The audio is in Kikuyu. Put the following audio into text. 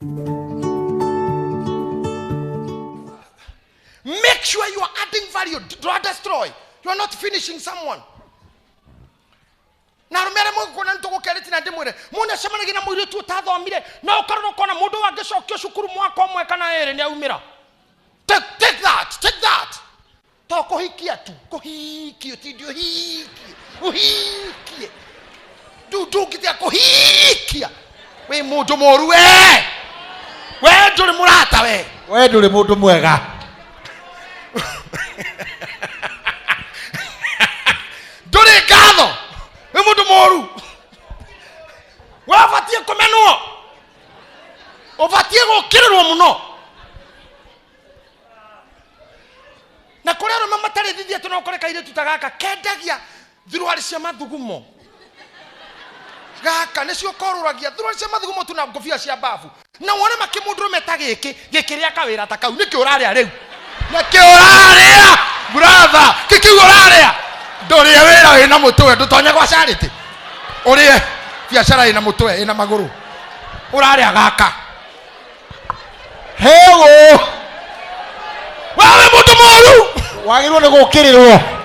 Make sure you are adding value. Do not destroy. You are not finishing someone. Na arũme arĩa mũgũkona nĩ tũgũkerĩti na ndĩmwĩre mũndũ acemanagia na mũirĩtu ũtathomire no ũkarora ũkona mũndũ wangĩcokio cukuru mwaka ũmwe kana ĩrĩ nĩ aumĩra. Take, take that, take that. To kũhikia tu, kũhikie ũtinde ũhikie, ũhikie. Ndũ ndũngĩtiga kũhikia. Wĩ mũndũ mũru we. We ndũrĩ mũrata we. We ndũrĩ mũndũ mwega. Ndũrĩ ngatho. Wĩ mũndũ mũru. We ũbatiĩ kũmenwo. Ũbatiĩ gũkĩrĩrwo mũno. Na kũrĩ arũme matarĩ thithia tũ no ũkore kairĩtu ta gaka kendagia thuruarĩ cia mathugumo. Gaka nĩcio korũragia thuruarĩ cia mathugumo tu na ngũbia cia mbabu. Na wone makĩ mũndũrũme ta gĩkĩ gĩkĩrĩa kawĩra ta kau nĩkĩ ũrarĩa rĩu? Nĩkĩ ũrarĩa brother? Kĩkĩu ũrarĩa? Ndũrĩe wĩra wĩna mũtwe, ndũtonye gwa Charity. Ũrĩe biacara ĩna mũtwe, ĩna magũrũ. Ũrarĩa gaka. Hewo. Wewe mũndũ mũru. Wagĩrĩirwo nĩ gũkĩrĩrwo.